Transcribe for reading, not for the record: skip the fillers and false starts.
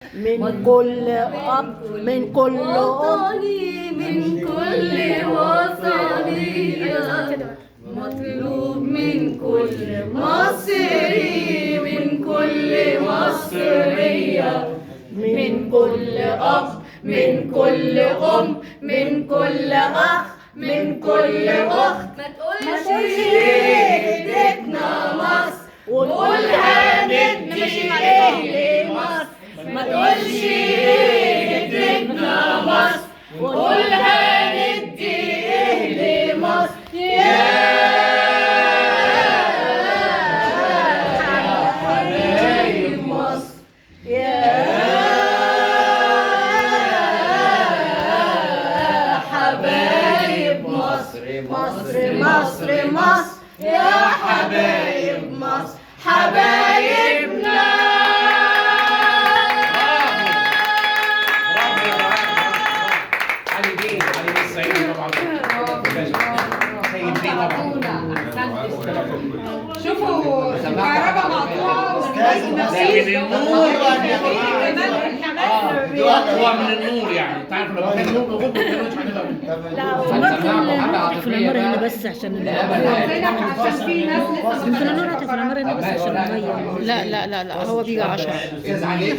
من كل أب، من كل أم، وطني من كل وطنية، مطلوب من كل مصري، من كل مصرية، من كل أب، من كل أم، من كل أخ، من كل أخت. ما تقولش اديتنا مصر وقولها ندي إيه لمصر. ما تقولش اديتنا مصر وقولها ندي إيه لمصر. يا حبايب مصر، يا حبايب مصر، مصر مصر مصر، يا حبايب مصر، حبايبنا. برافو يا دعاء. علي بيه، علي بيه الصعيدي طبعا، سيد بيه طبعا. شوفوا الكهرباء مقطوعة والناس لكن النور كمان الحماس. اقوى من النور، يعني انت عارف لو كان النور موجود ما كانوش هنبقى. لا ممكن النور في العمارة هنا بس عشان عشان في ناس لسه يمكن النور في العمارة هنا بس عشان المية. لا لا لا لا، هو بيجي 10. استاذ علي.